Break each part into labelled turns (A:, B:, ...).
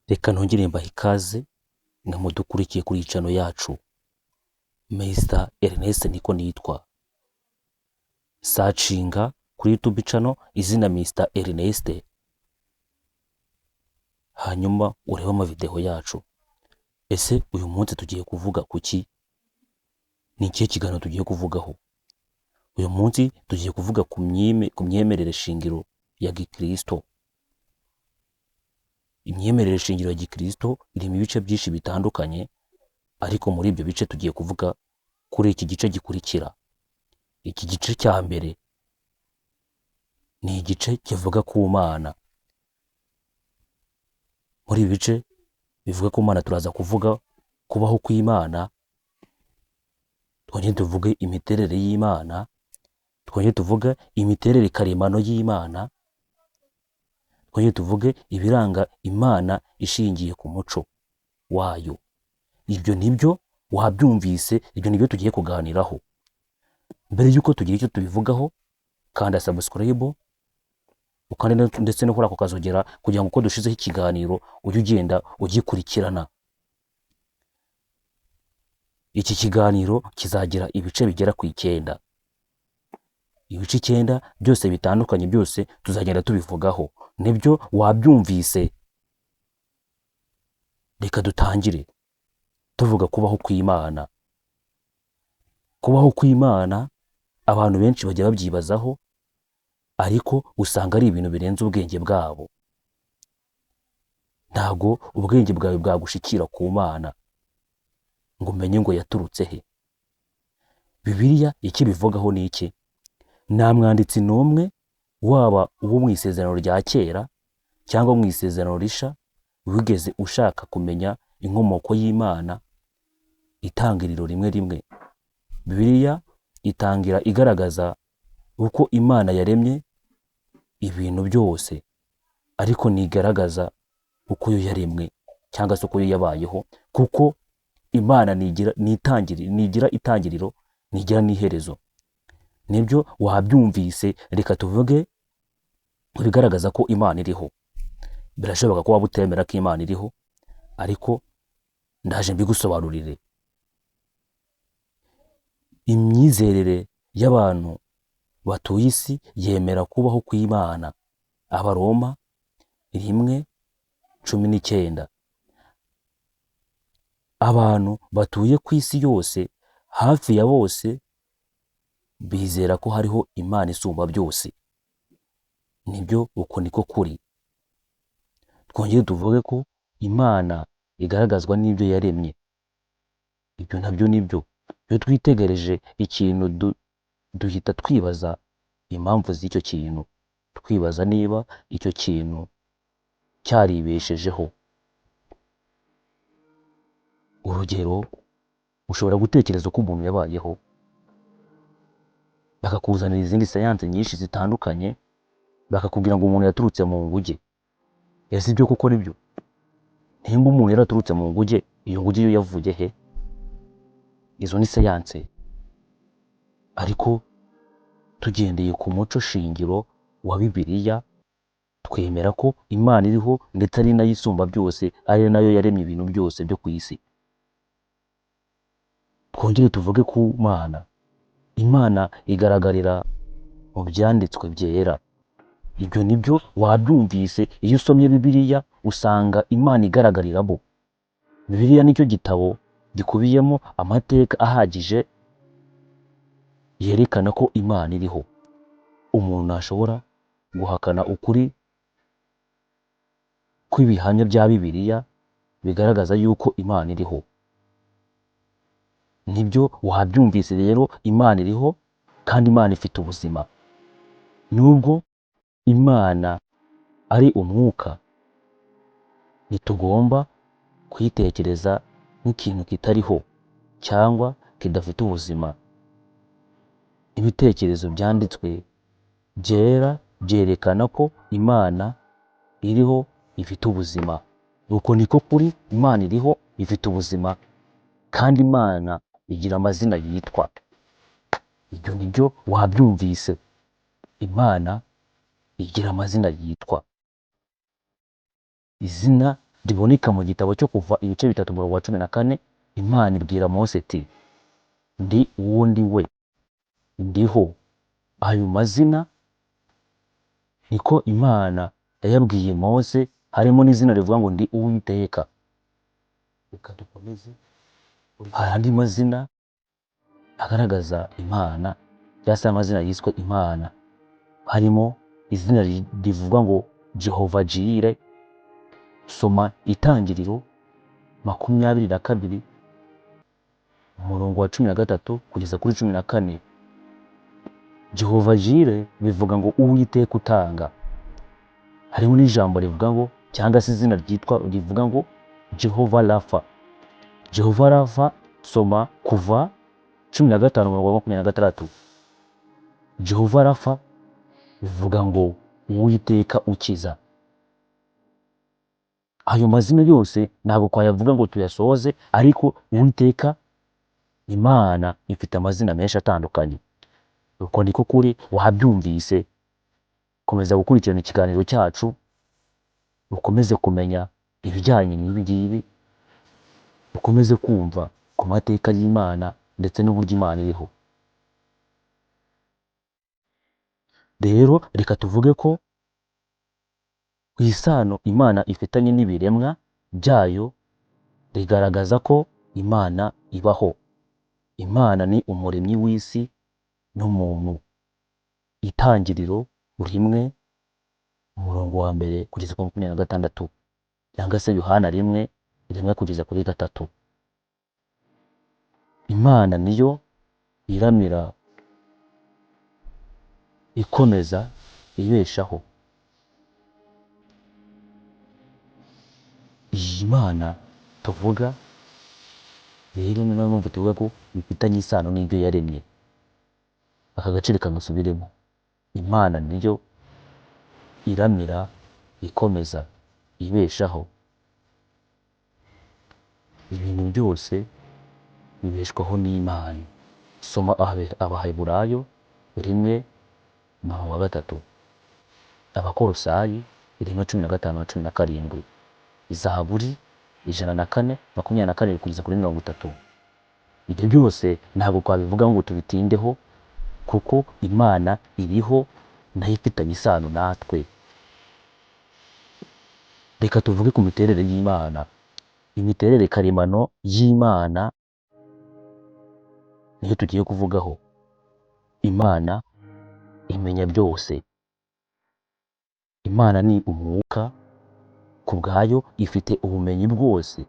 A: Reka nongere mbahe ikaze mwe mudukurikiye kuri iyi channel yacu. Mr Ernest niko nitwa. Searchinga kuri YouTube channel izina Mr Ernest, hanyuma urebe amavideo yacu. Ese uyu munsi tugiye kuvuga ku ki? Ni ikihe kiganiro tugiye kuvugaho? Uyu munsi tugiye kuvuga ku myemerere shingiro ya Gikristo. Imyemerere shingiro ya Gikristo irimo ibice byinshi bitandukanye, ariko muri ibyo bice tugiye kuvuga kuri iki gice gikurikira. Iki gice cya mbere ni igice kivuga ku Mana. Muri ibi bice bivuga ku Mana turaza kuvuga kubaho kw'Imana, twongere tuvuge imiterere y'Imana, twongere tuvuge imiterere karemano y'Imana, twongere tuvuge ibiranga Imana ishingiye ku muco wayo. Ibyo nibyo wabyumvise, ibyo nibyo tugiye kuganiraho. Mbere y'uko tugira icyo tubivugaho, kanda subscribe, ukande ndetse no kuri ako kazogera kugira ngo uko dushizeho ikiganiro ujye ugenda ugikurikirana. Iki kiganiro kizagira ibice bigera ku 9. Ibice 9 byose bitandukanye, byose tuzagenda tubivugaho. Nibyo wabyumvise. Reka dutangire tuvuga kubaho kw'Imana. Kubaho kw'Imana abantu benshi bajya babyibazaho, ariko usanga ari ibintu birenze ubwenge bwabo. Ntago ubwenge bwawe bwagushikira ku Mana ngo umenye ngo yaturutse he. Bibiliya icyo ibivugaho ni iki? Nta mwanditsi n'umwe, waba uwo mu Isezerano rya Kera cyangwa mu Isezerano Rishya, wigeze ushaka kumenya inkomoko y'Imana. Itangiriro 1:1. Bibiliya itangira igaragaza uko Imana yaremye ibintu byose, ariko ntigaragaza uko yo yaremwe cyangwa se uko yo yabayeho, kuko Imana ntigira itangiriro, ntigira n'iherezo. Nibyo wabyumvise. Reka tuvuge ibigaragaza ko Imana iriho. Birashoboka ko waba utemera ko Imana iriho, ariko ndaje mbigusobanurire. Imyizerere y'abantu batuye isi yemera kubaho kw'Imana. Abaroma 1:19. Abantu batuye ku isi yose, hafi ya bose, bizera ko hariho Imana isumba byose. Nibyo, uko niko kuri. Twongere tuvuge ko Imana igaragazwa n'ibyo yaremye. Ibyo nabyo nibyo. Iyo twitegereje ikintu duhita twibaza impamvu z'icyo kintu, twibaza niba icyo kintu cyaribeshejeho. Urugero, ushobora gutekereza uko umuntu yabayeho, bakakuzanira izindi sayansi nyinshi zitandukanye, bakakubwira ngo umuntu yaturutse mu nguge. Ese ibyo koko nibyo? Nimba umuntu yaraturutse mu nguge, iyo nguge yo yavuye he? Izo ni sayansi. Ariko tugendeye ku muco shingiro wa Bibiliya, twemera ko Imana iriho, ndetse ari nayo isumba byose, ari nayo yaremye ibintu byose byo ku isi. Twongere tuvuge ku Mana. Imana igaragarira mu byanditswe byera. Ibyo nibyo wabyumvise. Iyo usomye Bibiliya usanga Imana igaragariramo. Bibiliya nicyo gitabo gikubiyemo amateka ahagije yerekana ko Imana iriho. Umuntu ntashobora guhakana ukuri kw'ibihamya bya Bibiliya bigaragaza yuko Imana iriho. Nibyo wabyumvise rero, Imana iriho kandi Imana ifite ubuzima. Nubwo Imana ari umwuka, ntitugomba kuyitekereza nk'ikintu kitariho cyangwa kidafite ubuzima. Ibitekerezo byanditswe byera byerekana ko Imana iriho, ifite ubuzima. Uko niko kuri. Imana iriho, ifite ubuzima, kandi Imana igira amazina yitwa. Ibyo nibyo wabyumvise. Imana igira amazina yitwa. Izina riboneka mu gitabo cyo Kuva ibice 3 umurongo wa 14. Imana ibwira Mose iti: "Ndi uwo ndi we, ndiho." Ayo mazina niko Imana yayabwiye Mose, harimo n'izina rivuga ngo "Ndi Uwiteka". Reka dukomeze. Hari andi mazina agaragaza Imana cyangwa se amazina yiswe Imana, harimo izina rivuga ngo Jehova Jireh. Soma Itangiriro 22 umurongo wa 13 kugeza kuri 14. Jehova Jireh bivuga ngo "Uwiteka utanga". Harimo n'ijambo rivuga ngo, cyangwa se izina ryitwa rivuga ngo Jehova Rafa. Jehova Rafa, soma Kuva 15 umurongo wa 26. Jehova Rafa bivuga ngo "Uwiteka ukiza". Ayo mazina yose ntabwo twayavuga ngo tuyasoze, ariko Uwiteka Imana ifite amazina menshi atandukanye. Uko niko kuri, wabyumvise. Komeza gukurikirana ikiganiro cyacu, ukomeze kumenya ibijyanye n'ibi ngibi, ukomeze kumva ku mateka y'Imana ndetse n'uburyo Imana iriho. Rero reka tuvuge ko isano Imana ifitanye n'ibiremwa byayo rigaragaza ko Imana ibaho. Imana ni umuremyi w'isi n'umuntu. Itangiriro 1 umurongo wa 1 kugeza kuri 26, cyangwa se Yohana 1:1 kugeza kuri 3. Imana niyo iramira, ikomeza, ibeshaho. Iyi Mana tuvuga rero, niyo mpamvu tuvuga ko bifitanye isano n'ibyo yaremye. Aka gace reka gasubiremo. Imana niyo iramira, ikomeza, ibeshaho. Ibintu byose bibeshwaho n'Imana. Soma Abaheburayo 1 umurongo wa 3, Abakorosayi 1 15 na 17, Zaburi 104 27 kugeza kuri 30. Ibyo byose ntabwo twabivuga ngo tubitindeho, kuko Imana iriho nayo ifitanye isano natwe. Reka tuvuge ku miterere y'Imana. Imiterere karemano y'Imana niyo tugiye kuvugaho. Imana imenya byose. Imana ni umwuka, ku bwayo ifite ubumenyi bwose.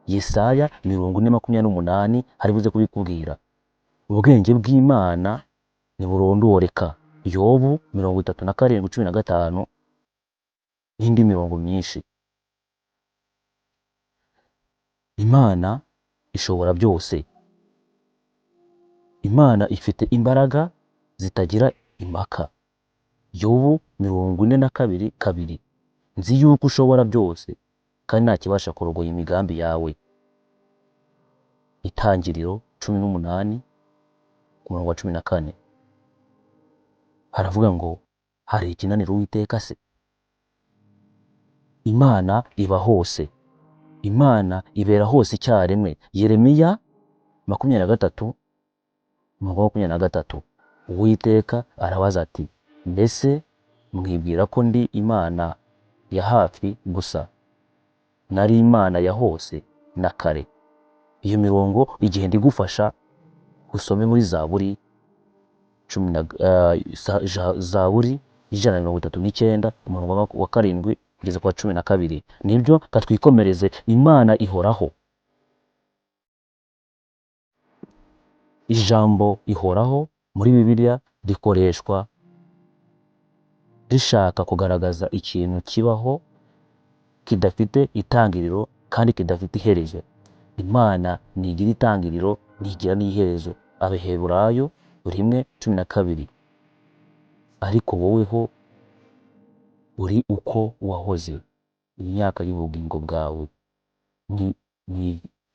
A: Yesaya 40:28 hari buze kubikubwira. Ubwenge bw'Imana ntiburondoreka. Yobu 37:15 n'indi mirongo myinshi. Imana ishobora byose. Imana ifite imbaraga zitagira impaka. Yobu 42:2, nzi yuko ushobora byose kandi nta kibasha kurogoya imigambi yawe. Itangiriro 18 ku murongo wa 14 haravuga ngo: "Hari ikinanira Uwiteka se?" Imana iba hose. Imana ibera hose icyarimwe. Yeremiya 23 umurongo wa 23, Uwiteka arabaza ati: "Mbese mwibwira ko ndi Imana ya hafi gusa? Nari Imana ya hose na kare." Iyo mirongo igenda igufasha, usome muri Zaburi cumi na Zaburi 139 umurongo wa 7 kugeza ku wa 12. Nibyo, katwikomereze. Imana ihoraho. Ijambo ihoraho muri Bibiliya rikoreshwa rishaka kugaragaza ikintu kibaho kidafite itangiriro kandi kidafite iherezo. Imana ntigira itangiriro, ntigira n'iherezo. Abaheburayo 1:12, ariko woweho uri uko wahoze, imyaka y'ubugingo bwawe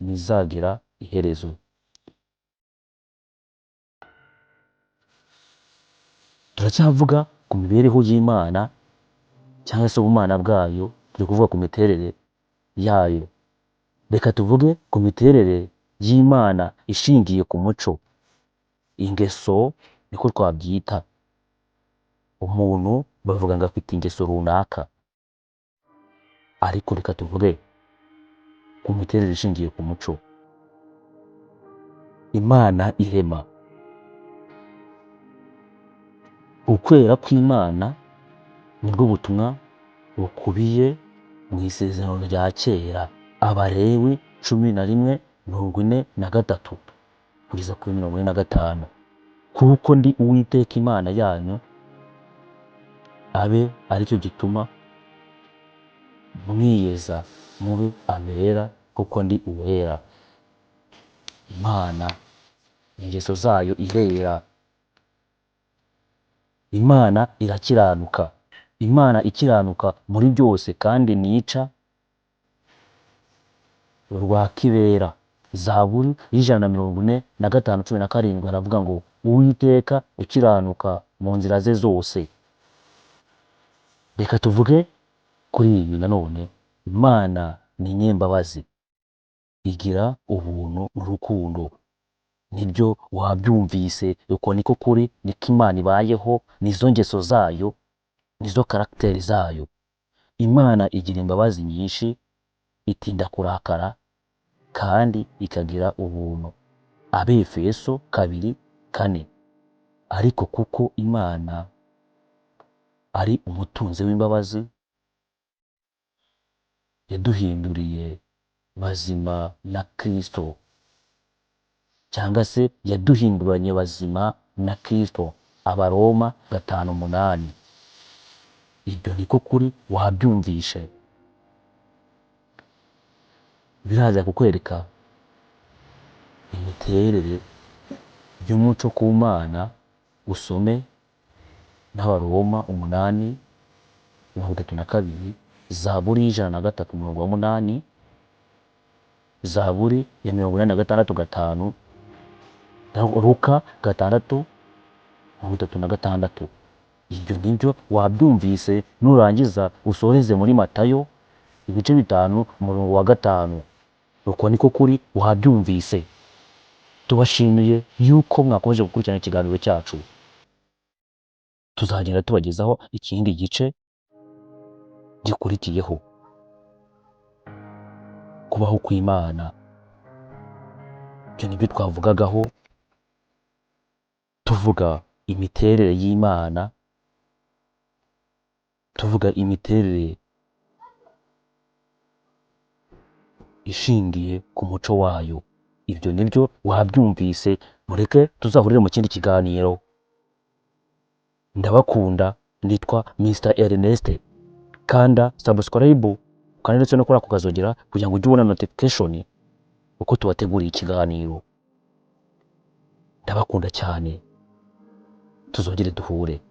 A: ntizagira iherezo. Turacyavuga ku mibereho y'Imana cyangwa se ubumana bwayo, turi kuvuga ku miterere yayo. Reka tuvuge ku miterere y'Imana ishingiye ku muco, ingeso niko twabyita. Umuntu bavuga ngo afite ingeso runaka, ariko reka tuvuge ku miterere ishingiye ku muco. Imana irema. Ukwera kw'Imana nibwo butumwa bukubiye mu Isezerano rya Kera. Abalewi 11:43 kugeza kuri 45. Kuko ndi Uwiteka Imana yanyu, abe aricyo gituma mwiyeza mube abera, kuko ndi uwera. Imana ingeso zayo irera. Imana irakiranuka. Imana ikiranuka muri byose kandi ntica urwa kibera. Zaburi y'145:17 haravuga ngo Uwiteka ukiranuka mu nzira ze zose. Reka tuvuge kuri ibi nanone. Imana ni inyembabazi, igira ubuntu n'urukundo. Nibyo wabyumvise, uko niko kuri, niko Imana ibayeho, nizo ngeso zayo, nizo caractère zayo. Imana igira imbabazi nyinshi, itinda kurakara kandi ikagira ubuntu. Abefeso 2:4. Ariko kuko Imana ari umutunzi w'imbabazi, yaduhinduriye bazima na Kristo, cyangwa se yaduhinduranye bazima na Kristo. Abaroma 5:8. Ibyo niko kuri, wabyumvishe. Biraza kukwereka imiterere y'umuco ku Mana. Usome n'Abaroma 8:32, Zaburi y'103 umurongo wa 8, Zaburi ya 86:5, Luka 6:36. Ibyo nibyo wabyumvise. Nurangiza usoreze muri Matayo ibice 5 umurongo wa 5. Uko niko kuri, wabyumvise. Tubashimiye yuko mwakomeje gukurikirana ikiganiro cyacu. Tuzagenda tubagezaho ikindi gice gikurikiyeho, kubaho kw'Imana. Ibyo nibyo twavugagaho, tuvuga imiterere y'Imana, tuvuga imiterere ishingiye ku muco wayo. Ibyo nibyo wabyumvise. Mureke tuzahurire mu kindi kiganiro. Ndabakunda, nitwa Mr Ernest. Kanda subscribe kandi ndetse no kuri ako kazogera kugira ngo ujye ubona notification uko tubateguriye ikiganiro. Ndabakunda cyane, tuzongere duhure.